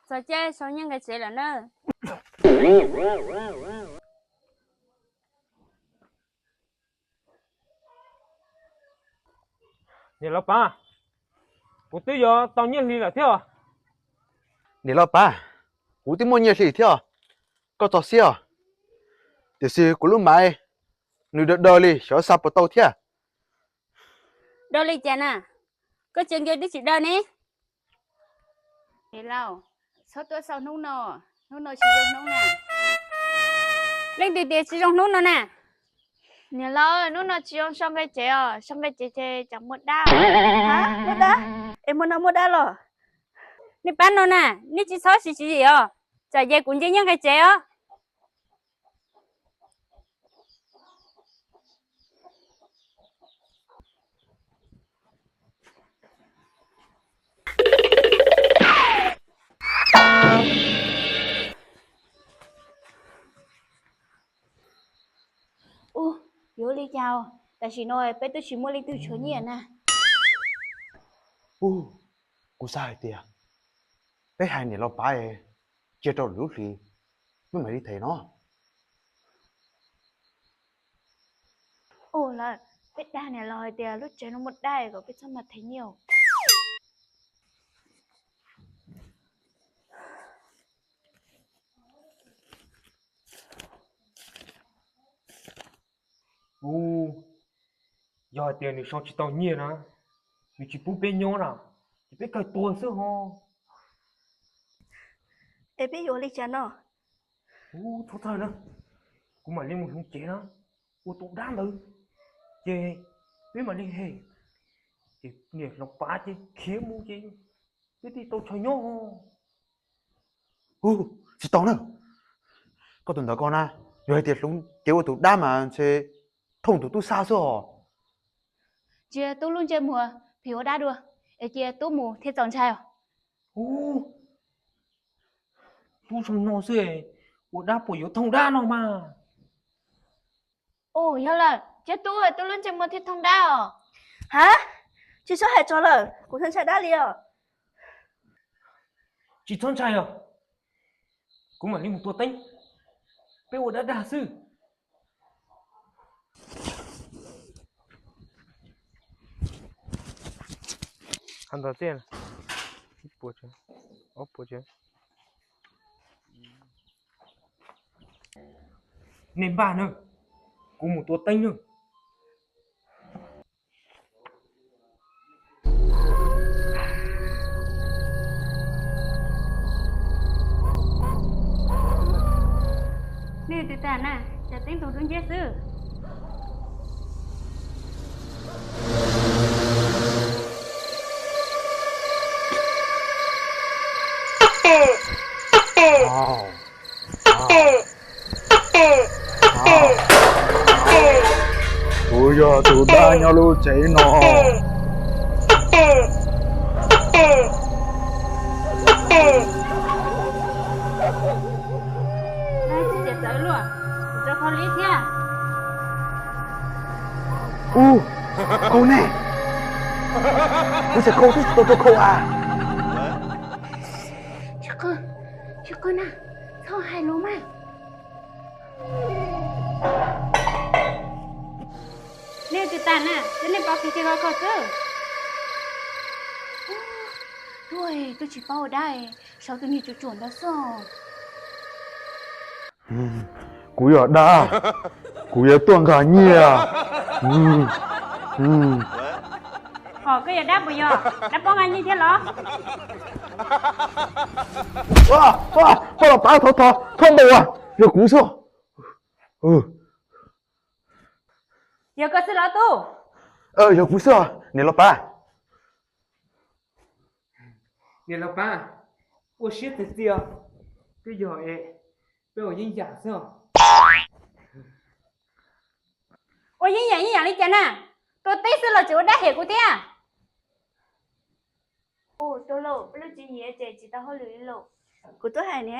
Txog caij sau nyiaj nqe tsev lawm na. Niam laus pav, kuv twb yuav tau nyiaj hli lawm thiab. Niam laus pav, kuv twb muaj nyiaj hli thiab, koj txo siab os. Tiam sis kuv lub maiv nws daw daw li, xyov xa puas tau thiab. Daw li cas na? Koj tseem nkees twb tsis daw ne. Niam laus, txhob tuaj sau hnub no, hnub no tsis zoo hnub na. Leej twg tias tsis zoo hnub no na? Niam laus, hnub no tsis zoo sau nqe tsev os, sau nqe tsev ces tsam muaj dab. Muaj dab? Es hmo no muaj dab los? Nej pab no na, nej tsis txhob siv tswv yim os, tsam ces kuv nce nyiaj nqe tsev os. Ub, yuav li cas, tam sim no peb twb tsis muaj leej twg tshuav nyiaj na. Ub, kuv xav hais tias peb hais niam laus pav cia rau lwm lub hlis, peb mam li them no. Ua lawm, peb dag niam laus hais tias lub tsev no muaj dab kom peb txhob mam them nyiaj. Ub, yog hais tias nws sau tsis tau nyiaj na, nws tsis pub peb nyob na, ces peb kawg tuag xwb ho. Es peb yuav ua li cas no? Ub, txhob txhawj na, kuv mam li mus hloov cev na, ua tus dab ntawd, ces peb mam li hem, ces niam laus pav ces khiav mus ces peb thiaj tau chaw nyob. Ub, tsis tau na, koj tus ntawd koj na, yog hais tias hloov cev ua tus dab mas ntshe thooj tus tub sab xwb os. Cia tub lub ntsej muag phim ua dab dua, es cia tub mus thiaj txaus ntshai os. Ub, tub zoo no xwb, ua dab puas yuav thooj dab no mas. Ub, yog lawm, cia tub, tub lub ntsej muag thiaj thooj dab os. Ha, tsis txhob hais tso lawm, kuv tsis ntshai dab li os. Tsis txhob ntshai os, kuv mam li mus tua teeb, peb ua dab dag xwb. Ntau tiag, ib puas, ob puas. Nej npaj nawb, kuv mus tua teeb nawb. Nej tus tas na, cov teeb tus dub nciab xwb. Kuv yog tus dab nyob lub tsev no. Ub, khau nej, kuv tseem khau twb tsis tau tau khau as. Tsis qw, tsis qw na, txhob hais lus mas. Nej ua tsis tas na, ces nej pauv kiag kiag ko xwb. Tuaj, twb tsis paub ua dab, saib tus niag tsuam tsuam ntawd xwb. Kuv yog dab, kuv yuav tuaj nqa nyiaj. Hos koj yog dab puas yog? Dab paub nqa nyiaj thiab los? Poj los pav, thov, thov, thov npau, yog kuv xwb. Yog koj xwb los tub? Yog kuv xwb, niam laus pav. Niam laus pav, ua siab txias txias, twb yog es peb ua yeeb yam xwb os. Ua yeeb yam yeeb yam li cas na? Tua teb xwb los tseem ua dab hem kuv thiab. Ua tau lauj, peb lub tswv yim ces tsis tau hauj lwm li lauj. Kuv twb hais ne,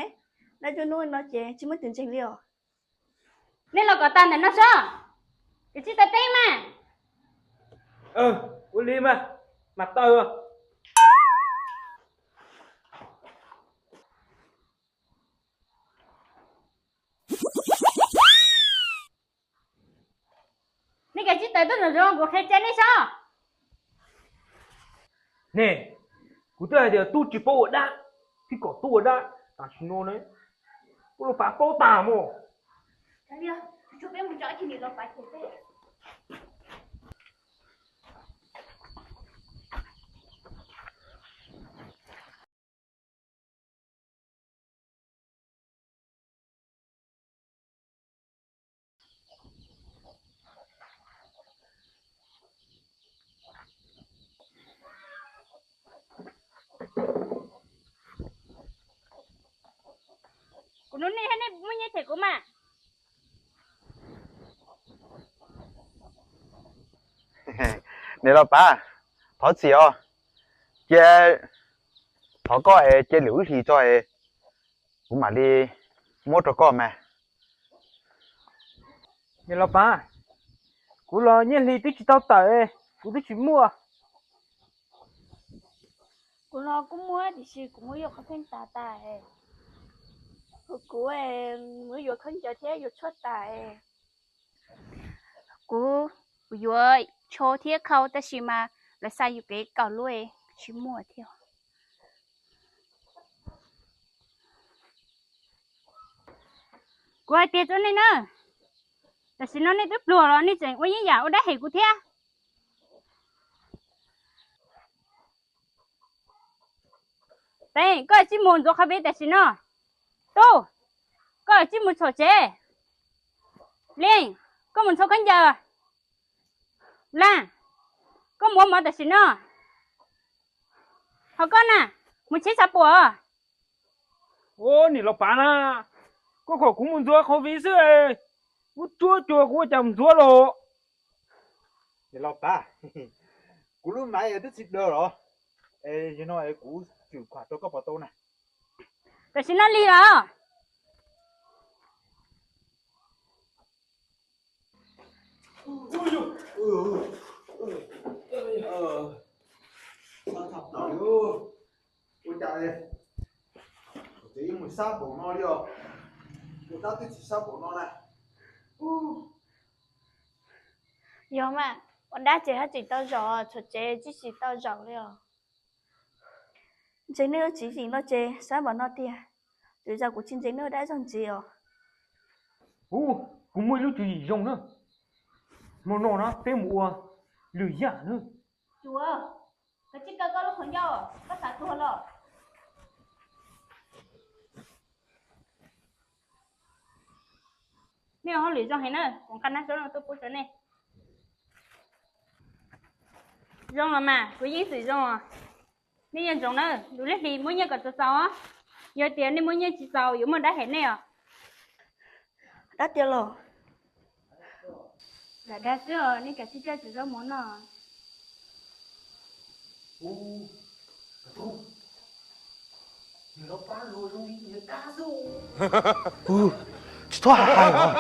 dab ncuab hnub no ces tsis muaj tus ntseeg li os. Nej los kom tag ntawm no sob, kuv tsis tau teb mas. Ua li mas, mas tau. Tuaj ntxuav kuv qhia tsev nej saib. Ne, kuv twb hais tias tub tsis paub ua dab, thiaj kom tub ua dab. Tam sim no ne, kuv los pav paub tas mos. Kuv nug nej, nej muaj nyiaj them kuv mas. Niam laus pav, thov txim os. Cia thov koj es cia lwm ib hlis tso es kuv mam li muab rau koj mas. Niam laus pav, kuv los nyiaj hli twb tsis tau tawm, kuv twb tsis muaj. Kuv los kuj muaj tiam sis kuv muab yuav qhov pheej tas tas. Kuv, kuv muab yuav khaub ncaws thiab yuav tshuaj tas. Kuv, kuv yuav tsho thiab khau tab sis mas lawv xa yus kev kaum lub tsis muaj thiab. Kuv hais tias rau nej na, tam sim no nej twb pluag los nej tseem ua yeeb yam ua dab hem kuv thiab. Teeb, koj tsis mus ntxuav qhov peb tam sim no. Tub, koj tsis mus txhom tsev. Leej, koj mus ntxhua khaub ncaws. Laaj, koj mus ua mov tam sim no. Ho koj na, mus cheb xav puam. Ua niam laus pav na, koj kom kuv mus ntxuav qhov peb xwb, kuv tsuab cuag kuv ua cas mus ntxuav los. Niam laus pav, kuv lub maiv twb tsis daws los, yog no kuv tsum khuam rau koj puas tau na. Tam sim no lig los. Ua cas tsev yeej mus sab npaum no li os, ua dab twb tsis sab npaum no na. Yog mas, ua dab tsev haj tseem tau zaum, txhom tsev tsis tsis tau zaum li os. Ntse nej lub tswv yim no ces sab npaum no tiag, twb yog kuv tsis ntse nej ua dab zog ntxiv os. Ub, kuv muaj ib lub tswv yim zoo na, hmo no na peb mus ua lwm yam na. Tsuav, koj tsis kaw koj lub qhov ncauj, koj xav tuag los? Nej ua hauj lwm zoo heev na, kuv nqa nab zaub no tuaj pub rau nej. Zoo los mas, kuv yeej xwm zoo os. Nej yeej ntsoov na, lub lej hlis muab nyiaj kom txaus txaus os. Yog tias nej muab nyiaj tsis txaus yuav muaj dab hem nej os. Dab tiag los? Lam dag xwb os, nej kav tsij coj cov zaub mov noj. Tsis txhob hais hais os,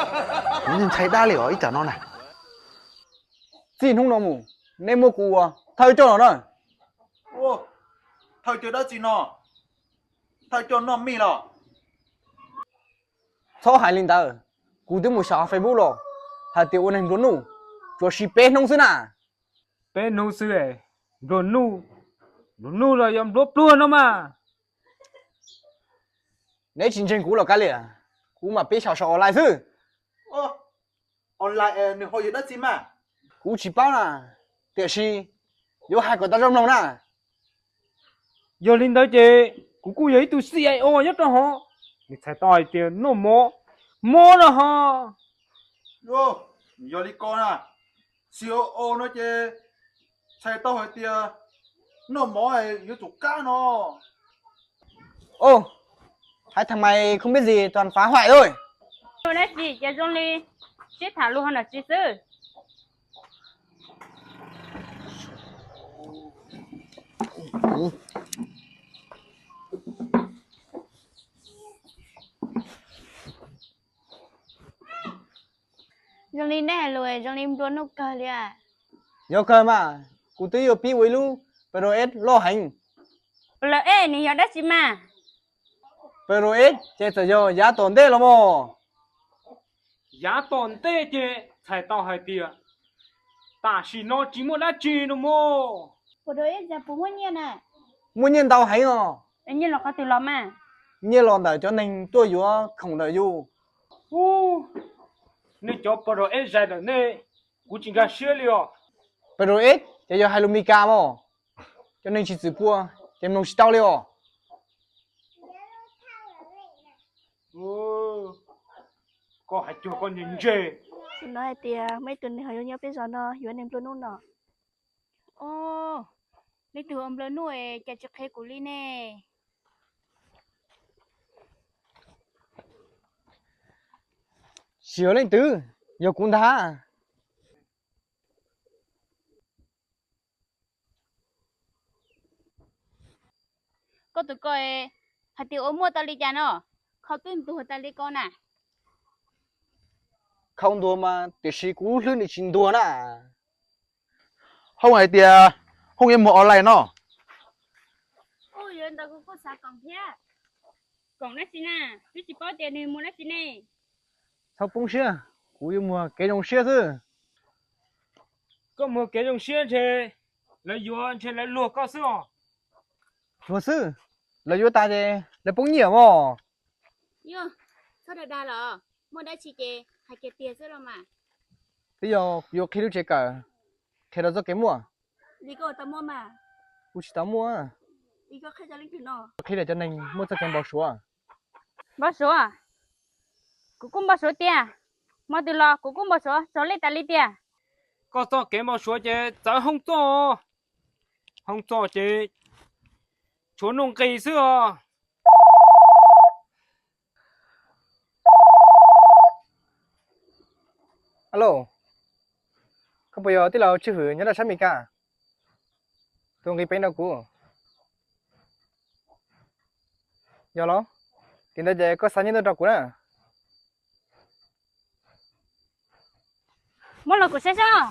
kuv yeej ntshai dab li os ib tsam no na. Txij hnub no mus, nej muab kuv ua thawj coj los na. Thawj coj dab tsi no? Thawj coj noj mij los? Txhob hais li ntawd, kuv twb mus xyuas Facebook los hais tias ua neeg nplua nuj tsuas siv peb hnub xwb na. Peb hnub xwb, nplua nuj, nplua nuj los yog nplua pluag no mas. Neb tsis ntseeg kuv los kav liam, kuv mam pib xyuas saum online xwb. Online nws ho yog dab tsi mas? Kuv tsis paub na, tiam sis yuav hais kom tau zoo mloog na. Yog li ntawd ces kuv kuj yog ib tug C I O nyob rau hov, nws txhais tau hais tias noj mov, mov no ho. Yog li ko na, C I O no ces txhais tau hais tias noj mov yuav tsum kab no. Ơ, hais tha mais không biết gì toàn phá hoại thôi. Dab tsi ces zoo li sib tham lus ho nom tswv xwb. Zoo li nej hais lus zoo li nplua nuj kawg li. Yog kawg mas, kuv twb yuav pib ua ib lub P R S loj heev. P R S nws yog dab tsi mas? P R S ces txawm yog yav tom ntej los mas. Yav tom ntej ces txhais tau hais tias Tam sim no tsis muaj dab tsi no mog. Puas rau ib zais puas muaj nyiaj na? Muaj nyiaj ntau heev os. Nyiaj los qhov twg los mas? Nyiaj los ntawm cov neeg tuaj yuav khoom ntawm yus. Ub, nej cov pos rau ib zais ntawm nej, kuv tsis nkag siab li os. Pos rau ib ces yog hais lus Meskas mog. Cov neeg tsis txwm pua ces mloog tsis tau li os. Koj hais cuag koj ntse ntse. Kuv hnov hais tias muaj ib tug neeg ho yuav nyob peb zos no yuav neeg nplua nuj no. Ub, leej twg ua nplua nuj es cas tsis qhia kuv li ne? Tsis yog leej twg, yog kuv ntag. Koj tus ko hais tias ua muaj tau li cas no, khau twb ntuag tas li ko na. Khau ntuag mas tiam sis kuv lub hlwb nws tsis ntuag na. Hoob hais tias Hoob yuav muag online no. Ub, yog li ntawd kuv kuj xav koom thiab. Koom dab tsi na? Twb tsis paub tias nws muag dab tsi ne. Txhob poob siab, kuv yuav muag kev zoo siab xwb. Koj muag kev zoo siab ntshe lawv yuav ntshe lawv luag koj xwb os. Luag xwb, lawv yuav tas ces lawv poob nyiaj mog. Yog, txhob dag dag los, muaj dab tsi ces hais kiag tiag xwb los mas. Twb yog kuv yuav qhib lub tsev kawm, qhia rau txoj kev muaj. Li koj tau muaj mas. Kuv tsis tau muaj. Li koj qhia rau leej twg no? Qhib rau cov neeg muaj txoj kev npau suav. Npau suav? Kuv kuj npau suav tiag. Hmo twg los kuv kuj npau suav txog li tas li tiag. Koj txoj kev npau suav ces txawv Hoob txoj. Hoob txoj ces tshuav nuj nqis xwb os. Alo, koj puas yog tij laug Tswj Hwm nyob rau sab Meskas? Tus nqis peev rau kuv. Yog los? Li ntawd ces koj xa nyiaj tuaj rau kuv na. Muab los kuv saib saib.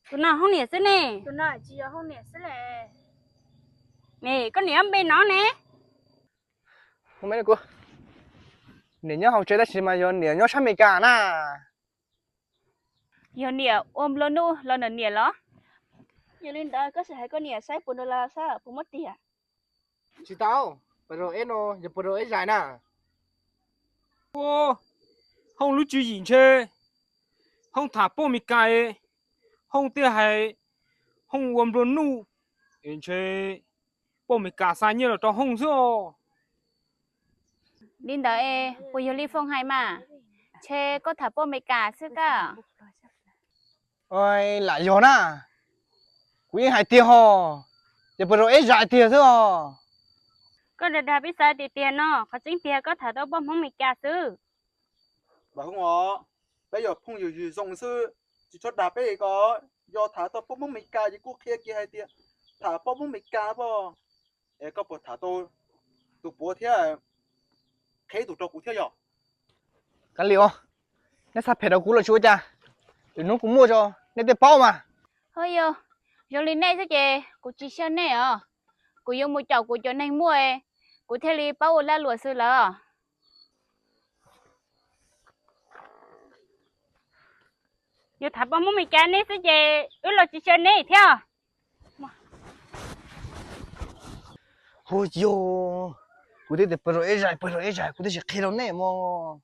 Tus no Hoob niam xwb ne. Tus no tsis yog Hoob niam xwb le. Koj niam npe no ne? Niam nyob hauv tsev tab sis mas yog niam nyob sab Meskas na. Yog niam ua nplua nuj los ntawm niam los? Yog li ntawd koj sim hais koj niam saib puas nrog los saib puas muab tiag. Tsis tau, pas rau eb no yog pas rau eb zais na. Hoob lub tswv yim ntshe Hoob tham poj Meskas, Hoob thiaj hais Hoob ua nplua nuj, es ntshe poj Meskas xa nyiaj los rau Hoob xwb os. Li ntawd es puas yog li Foom hais mas? Ntshe koj tham poj Meskas xwb kab. Lam yog na, kuv yeej hais tiag ho, ces pas rau eb zais tiag xwb os. Koj dag dag peb xav tiag tiag no, qhov tseeb tiag koj tham tau poj Hmoob Meskas xwb. Vam Hoob os, peb yog phooj ywg zoo xwb, tsis txhob dag peb ko. Yog tham tau poj Hmoob Meskas ces kuj qhia kiag hais tias tham poj Hmoob Meskas poj. Es koj puas tham tau tus puav thiab, qhia ib tus rau kuv thiab yog? Kav liam os, neb xav phem rau kuv los tsis ua cas, lwm hnub kuv muaj tso neb thiaj paub mas. Ho yog zoo li nej xwb ces kuv tsis xyaw nej os. Kuv yuav mus caum kuv cov neeg muaj, kuv thiaj li paub ua lag luam xwb lawm. Yog tham poj Hmoob Meskas neb xwb ces wb los tsis xyaw neb thiab. Hu yog, kuv twb tias pas rau eb zais, pas rau eb zais, kuv twb tsis qhia rau nej mog.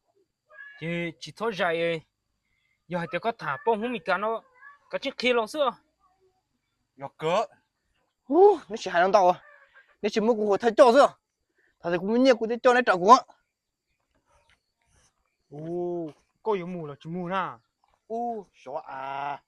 Ces tsis txhob zais, yog hais tias koj tham poj Hmoob Meskas no, kav tsij qhia los xwb. Yog kawg. Neb tsis hais no ntau, neb tsis muab kuv hu thawj coj xwb. Thaum twg kuv muaj nyiaj kuv thiaj coj neb raws kuv. Koj yuav mus los tsis mus na? Ub, sov av.